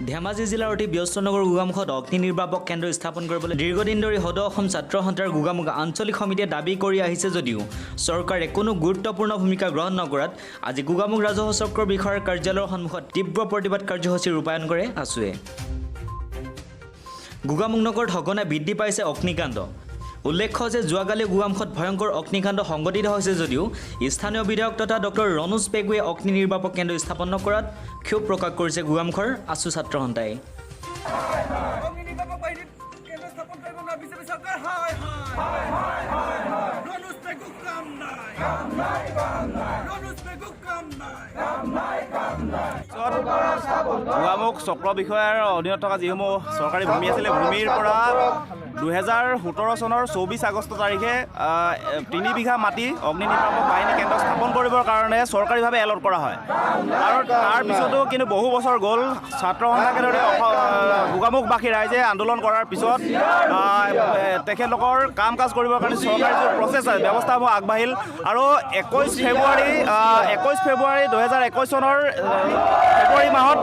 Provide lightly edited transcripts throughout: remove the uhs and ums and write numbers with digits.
ধেমাজি জিলাৰ অতি ব্যস্ত নগৰ গোগামুখত অগ্নি নিৰ্বাপক কেন্দ্ৰ স্থাপন কৰিবলৈ দীৰ্ঘদিন ধৰি সদৌ অসম ছাত্ৰ সন্থাৰ গোগামুখ আঞ্চলিক সমিতিয়ে দাবী কৰি আহিছে যদিও চৰকাৰে কোনো গুৰুত্বপূৰ্ণ ভূমিকা গ্ৰহণ নকৰাত আজি গোগামুখ ৰাজহ চক্ৰ বিষয়াৰ কাৰ্যালয়ৰ সন্মুখত তীব্ৰ প্ৰতিবাদ কাৰ্যসূচী ৰূপায়ণ কৰে আছুৱে। গোগামুখ নগৰত সঘনাই বৃদ্ধি পাইছে অগ্নিকাণ্ড। উল্লেখ্য যে যোৱাকালি গোগামুখত ভয়ংকৰ অগ্নিকাণ্ড সংঘটিত হৈছে যদিও স্থানীয় বিধায়ক তথা ডক্টৰ ৰণোজ পেগুৱে অগ্নি নিৰ্বাপক কেন্দ্ৰ স্থাপন নকৰাত ক্ষোভ প্ৰকাশ কৰিছে গোগামুখৰ আছু ছাত্ৰ সন্থাই। অগ্নি নিৰ্বাপক বাহিনীত কেন্দ্ৰ স্থাপন কৰিব নোৱাৰা বিজেপি চৰকাৰ হায় হায়। ৰণোজ পেগুক কাম নাই, ৰণোজ পেগুক কাম নাই। গোগামুখ চক্ৰ বিষয়াৰ অধীনত থকা যিসমূহ চৰকাৰী ভূমি আছিলে, ভূমিৰ পৰা 2017 চনৰ 24 আগষ্ট তাৰিখে 3 বিঘা মাটি অগ্নি নিৰ্বাপক বাহিনী কেন্দ্ৰ স্থাপন কৰিবৰ কাৰণে চৰকাৰীভাৱে এলট কৰা হয়। আৰু তাৰপিছতো কিন্তু বহু বছৰ গ'ল। ছাত্ৰ সন্থাকে ধৰি গোগামুখবাসী ৰাইজে আন্দোলন কৰাৰ পিছত তেখেতলোকৰ কাম কাজ কৰিবৰ কাৰণে চৰকাৰী যিটো প্ৰচেছ আছে, ব্যৱস্থাসমূহ আগবাঢ়িল। আৰু 21 ফেব্ৰুৱাৰী 2021 চনৰ ফেব্ৰুৱাৰী মাহত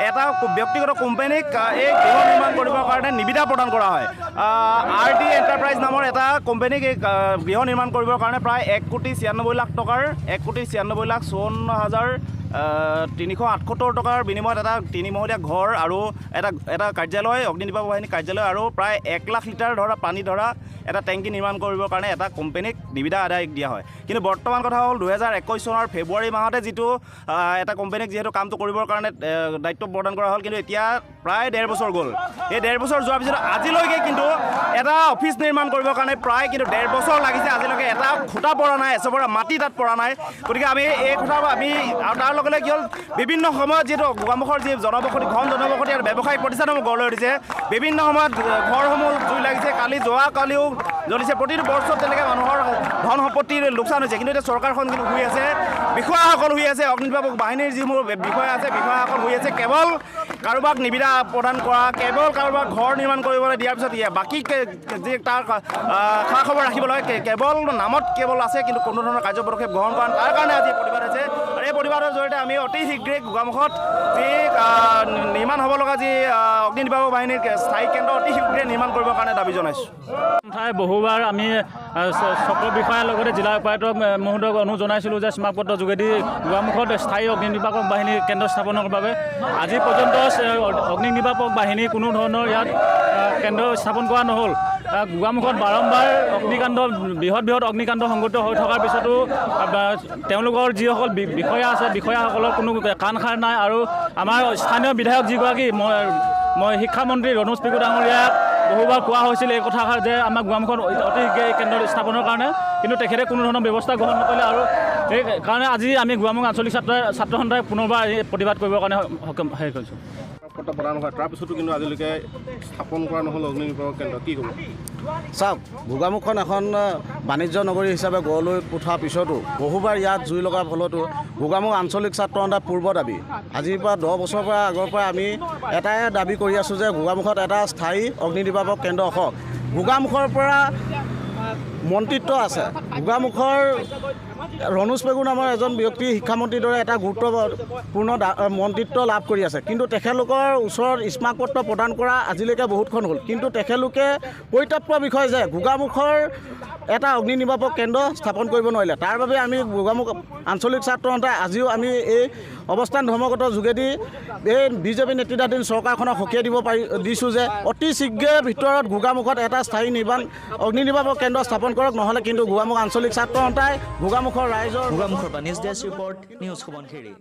এটা ব্যক্তিগত কোম্পানীক এই গৃহ নিৰ্মাণ কৰিবৰ কাৰণে নিবিদা প্ৰদান কৰা হয়। আৰ টি এণ্টাৰপ্ৰাইজ নামৰ এটা কোম্পানীক এই গৃহ নিৰ্মাণ কৰিবৰ কাৰণে প্ৰায় 1 কোটি 96 লাখ টকাৰ, 1,96,54,378 টকাৰ বিনিময়ত এটা তিনিমহলীয়া ঘৰ আৰু এটা কাৰ্যালয়, অগ্নি নিৰ্বাপক বাহিনী কাৰ্যালয় আৰু প্ৰায় 1 লাখ লিটাৰ ধৰা পানী ধৰা এটা টেংকি নিৰ্মাণ কৰিবৰ কাৰণে এটা কোম্পানীক নিবিদা আদায় দিয়া হয়। কিন্তু বৰ্তমান কথা হ'ল, 2021 চনৰ ফেব্ৰুৱাৰী মাহতে যিটো এটা কোম্পানীক যিহেতু কামটো কৰিবৰ কাৰণে দায়িত্ব প্ৰদান কৰা হ'ল, কিন্তু এতিয়া প্ৰায় ডেৰ বছৰ গ'ল। এই ডেৰ বছৰ যোৱাৰ পিছত আজিলৈকে কিন্তু এটা অফিচ নিৰ্মাণ কৰিবৰ কাৰণে প্ৰায় কিন্তু ডেৰ বছৰ লাগিছে, আজিলৈকে এটা খুঁটা পৰা নাই, এচপৰা মাটি তাত পৰা নাই। গতিকে আমি এই কথা আমি আৰু তাৰ লগে লগে কি হ'ল, বিভিন্ন সময়ত যিহেতু গোগামুখৰ যি জনবসতি, ঘন জনবসতি আৰু ব্যৱসায়িক প্ৰতিষ্ঠানসমূহ গঢ় লৈ উঠিছে, বিভিন্ন সময়ত ঘৰসমূহ জুই লাগিছে। কালি যোৱাকালিও জ্বলিছে। প্ৰতিটো বৰ্ষত তেনেকৈ মানুহৰ ধন সম্পত্তিৰ লোকচান হৈছে। কিন্তু এতিয়া চৰকাৰখন কিন্তু শুই আছে, বিষয়াসকল শুই আছে, অগ্নিনিৰ্বাপক বাহিনীৰ যিবোৰ বিষয়া আছে, বিষয়াসকল শুই আছে। কেৱল কাৰোবাক নিবিদা প্ৰদান কৰা, কেৱল কাৰোবাক ঘৰ নিৰ্মাণ কৰিবলৈ দিয়াৰ পিছত বাকী যি তাৰ খা খবৰ ৰাখিব লাগে, কেৱল নামত কেৱল আছে, কিন্তু কোনো ধৰণৰ কাৰ্য পদক্ষেপ গ্ৰহণ কৰা নাই। তাৰ কাৰণে আজি প্ৰতিবাদ হৈছে। আৰু এই প্ৰতিবাদৰ জৰিয়তে আমি অতি শীঘ্ৰেই গোগামুখত যি নিৰ্মাণ হ'ব লগা যি অগ্নি নিৰ্বাপক বাহিনীৰ স্থায়ী কেন্দ্ৰ অতি শীঘ্ৰে নিৰ্মাণ কৰিবৰ কাৰণে দাবী জনাইছোঁ। ঠাই বহুবাৰ আমি চক্ৰ বিষয়াৰ লগতে জিলা উপায়ুক্ত মহোদয়ক অনুৰোধ জনাইছিলোঁ যে স্মাৰকপত্ৰৰ যোগেদি গোগামুখত স্থায়ী অগ্নি নিৰ্বাপক বাহিনীৰ কেন্দ্ৰ স্থাপনৰ বাবে। আজি পৰ্যন্ত অগ্নি নিৰ্বাপক বাহিনী কোনো ধৰণৰ ইয়াত কেন্দ্ৰ স্থাপন কৰা নহ'ল। গোগামুখত বাৰম্বাৰ অগ্নিকাণ্ড, বৃহৎ বৃহৎ অগ্নিকাণ্ড সংঘটিত হৈ থকাৰ পিছতো তেওঁলোকৰ যিসকল বিষয়া আছে, বিষয়াসকলৰ কোনো কাণসাৰ নাই। আৰু আমাৰ স্থানীয় বিধায়ক যিগৰাকী, মই শিক্ষামন্ত্ৰী ৰণোজ পেগু ডাঙৰীয়াক বহুবাৰ কোৱা হৈছিল এই কথাষাৰ যে আমাক গোগামুখত অতি শীঘ্ৰে এই কেন্দ্ৰ স্থাপনৰ কাৰণে, কিন্তু তেখেতে কোনো ধৰণৰ ব্যৱস্থা গ্ৰহণ নকৰিলে। আৰু সেইকাৰণে আজি আমি গোগামুখ আঞ্চলিক ছাত্ৰ সন্থাই পুনৰবাৰ এই প্ৰতিবাদ কৰিবৰ কাৰণে সক্ষম হেৰি কৰিছোঁ। পত্ৰ প্ৰদান হয়, তাৰপিছতো কিন্তু আজিলৈকে স্থাপন কৰা নহ'ল অগ্নি নিৰ্বাপক কেন্দ্ৰ, কি ক'ব? চাওক, গোগামুখখন এখন বাণিজ্য নগৰী হিচাপে গঢ় লৈ উঠাৰ পিছতো বহুবাৰ ইয়াত জুই লগাৰ ফলতো গোগামুখ আঞ্চলিক ছাত্ৰ সন্থাৰ পূৰ্ব দাবী, আজিৰ পৰা 10 বছৰৰ পৰা আগৰ পৰা আমি এটাই দাবী কৰি আছোঁ যে গোগামুখত এটা স্থায়ী অগ্নি নিৰ্বাপক কেন্দ্ৰ হওক। গোগামুখৰ পৰা মন্ত্ৰিত্ব আছে, গোগামুখৰ ৰণোজ পেগু নামৰ এজন ব্যক্তি শিক্ষামন্ত্ৰীৰ দৰে এটা গুৰুত্বপূৰ্ণ মন্ত্ৰিত্ব লাভ কৰি আছে। কিন্তু তেখেতলোকৰ ওচৰত স্মাৰকপত্ৰ প্ৰদান কৰা আজিলৈকে বহুতখন হ'ল, কিন্তু তেখেতলোকে পৰিতাপৰ বিষয় যে গোগামুখৰ এটা অগ্নি নিৰ্বাপক কেন্দ্ৰ স্থাপন কৰিব নোৱাৰিলে। তাৰ বাবে আমি গোগামুখ আঞ্চলিক ছাত্ৰ সন্থাই আজিও আমি এই অৱস্থান ধৰ্মঘটৰ যোগেদি এই বিজেপি নেতৃত্বাধীন চৰকাৰখনক সকীয়াই দিব পাৰি দিছোঁ যে অতি শীঘ্ৰে ভিতৰত গোগামুখত এটা স্থায়ী নিৰ্মাণ অগ্নি নিৰ্বাপক কেন্দ্ৰ স্থাপন কৰক, নহ'লে কিন্তু গোগামুখ আঞ্চলিক ছাত্ৰ সন্থাই গোগামুখৰ ৰাইজৰ গোগামুখৰ পৰা news desk report, news Subansiri.